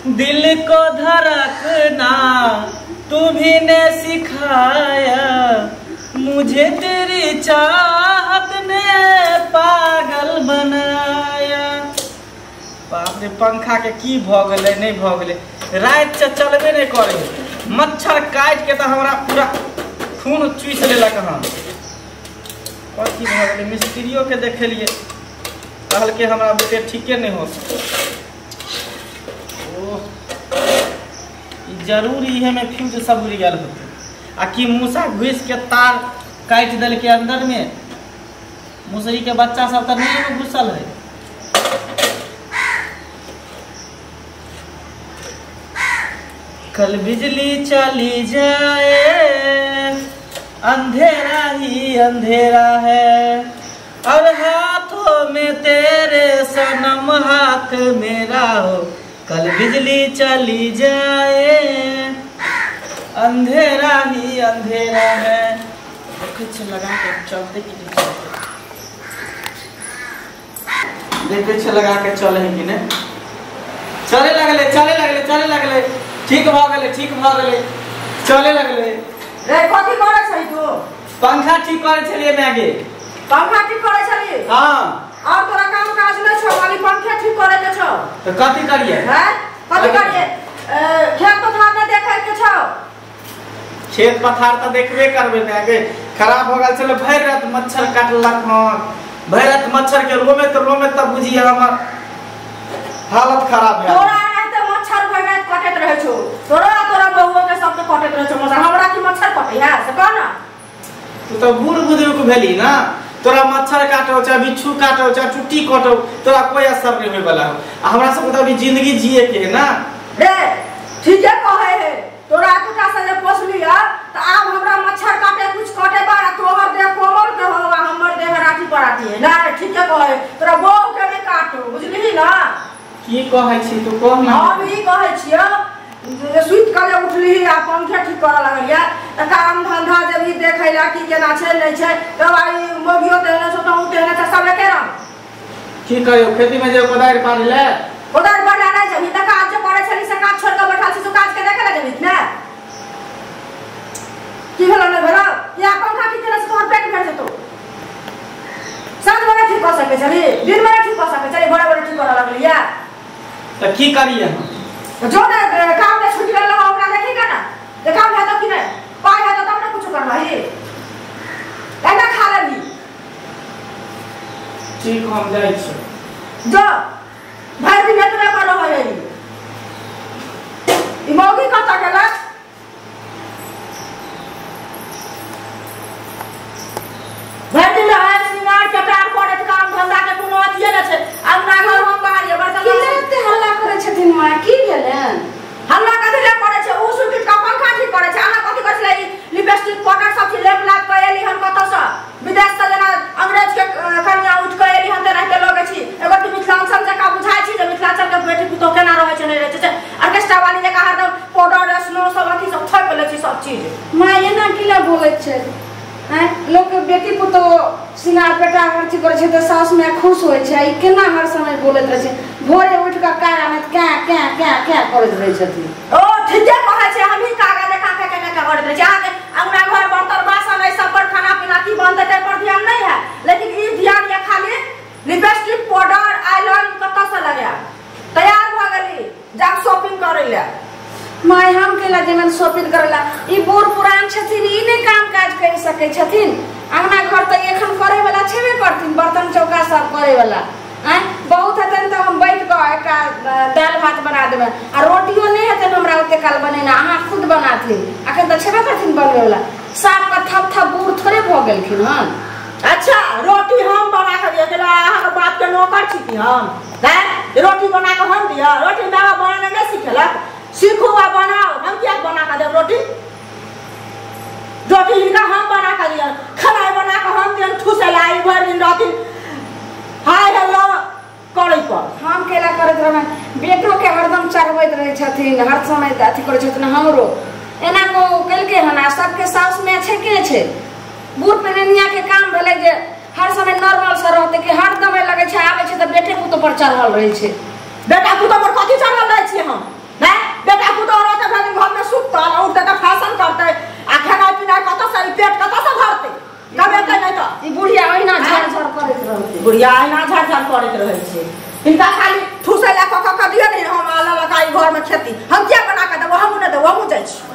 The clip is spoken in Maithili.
दिल को धड़कना तुम्ही ने सिखाया, मुझे तेरी चाहत ने पागल बनाया। बाप रे, पंखा के की भ गेलै नहीं भ गेलै, राति से चलबे नहीं करे, मच्छर काटि के तो हमरा पूरा खून चूसि लेलक हन। कथी भ गेलै, मिस्त्रियो के देखेलिए, कहलकै हमरा बुते ठीके नहीं हो। ओह, जरूर इहे में फ्यूज सब उड़ि गेल होतै, आ कि मूसा घुसि के तार काटि देलकै अंदर में। मुसरी के बच्चा सब तऽ नहीं घुसल है। कल बिजली चली जाए, अंधेरा ही अंधेरा है, और हाथों में तेरे सनम हाथ मेरा हो। कल बिजली चली जाए, अंधेरा ही अंधेरा है। कुछ लगा के चलते कि नहीं चलते, देखे छे लगा के चले है कि नहीं। चले लगले, चले लगले, चले लगले, ठीक भ गेलै, ठीक भ गेलै, चले लगले। रे कथी करै छही तू? पंखा ठीक करै छलियै माय गे। पंखा ठीक करै छलियै? हां। और तोरा काम काज नै छौ, खाली पंखे ठीक करै के छौ। त कथी करियै? हैं, कथी करियै? खेत पथार नै देखै के छौ? खेत पथार त देखबे करबै माय गे, खराब हो गेल छलै, भरि रात मच्छर काटलक हन, भरि रात मच्छर के रोमे त रोमे त बुझियै हमर हालत खराब भए। तोरा रहते मच्छर भरि रात कटैत रहै छौ, तोरा तोरा बहुओ के सबके कटैत रहै छौ मच्छर, हमरा की मच्छर कटै है से कह ना। तू त बूढ़ बुजुर्ग भेली ना, तोरा मच्छर काटो चाहे बिच्छू काटो चाहे चुट्टी कटो, तोरा कोई असर नहीं होय वाला हो। आ हमरा सब त अभी जिंदगी जिए के है ना। रे ठीके कहै है, तोरा टूटा से जे पोसली है त आब हमरा मच्छर काटे कुछ काटे बार, तोहर देह कोमल के हो आ हमर देह राठी पराठी है ना। ठीके कहै, तोरा बहु के नहीं काटो, बुझलिही ना? की कहै छी तू कह ना। हम ई कहै छियै, सुति के उठली आ पंखे ठीक करऽ लगलियै त काम धंधा जब ई देखै ला की केना छै नहीं छै, तब आई मोगियो तेहने छौ तहु तेहने छौ, सब एके रंग। की कहियो, खेती में जे कोदारि पानि ले, कोदारि पानि नहि जबही त काज जे करै छली से काज छोड़ि के बैठल छी, से काज के देखै ला जबही ने? की भेलौ नहि भेलौ? या पंखा ठीक केने से तोहर पेट भरि जेतौ? साँझ मे ठीक कऽ सकै छली, दिन मे ठीक कऽ सकै छली, भोरे भोरे ठीक करऽ लगलियै त की करियै हम? जो ने काम में छुट्टी लेलहुँ ओकरा देखी का ना, जे काम हेतौ कि नहि, पाइ हेतौ तब ने कुछो करबही, एना खा लेबही। ठीक, हम जाइ छी। जो भरि दिन एतबे पर रहै है ई मौगी कतऽ गेलै? भरि दिन रहै श्रृंगार चटार करैत, काम धंधा के कोनो अथिये नहि छै। अंगना घर हम बाहर बर्तन की एते हल्ला करै छथिन माँ, की भेलनि? हल्ला कथी लए करै छै? ओ सुति के पंखा ठीक करै छै, अहाँ कथी करै छलै? लिपस्टिक पाउडर सब चीज लेप लाप के एली हन कतऽसँ, विदेश से, जेना अंग्रेज के कनिया उठि के एली हन तेनाहिते लगै छी। एगो तऽ मिथिलांचल जकाँ बुझाइ छी जे मिथिलांचल के बेटी पुतोह केना रहै छै नहि रहै छै, ऑर्केस्ट्रा वाली जकाँ हरदम पाउडर स्नो सब अथी सब थोपि लै छी सब चीज। माँ एना की लए बोलैत छै? आँय, लोक बेटी पुतोह श्रृंगार पेटार हर चीज करै छै तऽ सासु माय खुश होइ छै, ई केना हर समय बोलैत रहै छै? भोरे उठि कऽ कार आनैत क्या क्या क्या क्या करैत रहै छथिन। ओ ठीके कहै छै, हमही कागज देखा के केना के करैत रहै छै। अहाँके अंगना घर बर्तन बासन एहि सब पर खाना पीना की बनतै ताहि पर ध्यान नहि है, लेकिन ई ध्यान यऽ खाली लिपस्टिक पाउडर आइलाइन कतऽसँ लगायब। तैयार भऽ गेली जाब शॉपिंग करै लए। माय हम केला जेबनि शॉपिंग करै ला, ई बूढ़ पुरान छथिन, ई नहि काम काज करि सकै छथिन। अंगना घर तऽ एखन करै वाला छेबे करथिन, बर्तन चौका सब करै वाला। आँय, बहुत हेतनि तऽ हम बैठ कऽ एकटा दालि भात बना देबनि, आ रोटियो नहि हेतनि हमरा ओते काल बनेना, अहाँ खुद बनाथिन। एखन तऽ छेबे करथिन बनबै वाला, साफ कऽ थप थप बूढ़ थोड़े भऽ गेलखिन हन। अच्छा, रोटी हम बना कऽ दिअ गेल, अहाँके बापके नौकर छी की हम? रोटी बना कऽ हम दिअ? रोटी बाबा बनेनाइ नहि सिखेलक? सीखू आ बनाओ, हम किया बना कऽ देब रोटी? रोटी हिनका हम बना कऽ दिअ, खेनाइ बना कऽ हम दियन, ठुसै ला ई भरि दिन रहथिन हाय हेलो करै पर। हम केला करैत रहबै, बेटो के हरदम चढ़बैत रहै छथिन, हर समय अथी करै छथिन। हमरो एना को केलकै हन, आ सबके साउस माय छै के छै, बूढ़ पेनिया के काम भेलै जे हर समय नॉर्मल से रहतै, कि हरदम लगै छै आबै छै तऽ बेटे पुतोह पर चढ़ल रहै छै। बेटा पुतोह पर कथी चढ़ल रहै छियै हम? बेटा पुतोह रहतै भरि दिन घरमे सुतल आ उठतै तऽ फैशन करतै आ खेनाइ पिनाइ कतऽसँ ई पेट कतऽसँ भरतै कमेतै नहि तऽ ई बुढ़िया ओहिना झर झर करैत रहतै। बुढ़िया अहिना झाड़ झाड़ करैत रहै छै। हिनका खाली ठूसै लए कऽ कऽ दियौ ने, हम लऽ लऽ कऽ ई घरमे खेती हम किया बना कऽ देबो? हमहूँ नहि देबो, हमहूँ जाइ छी।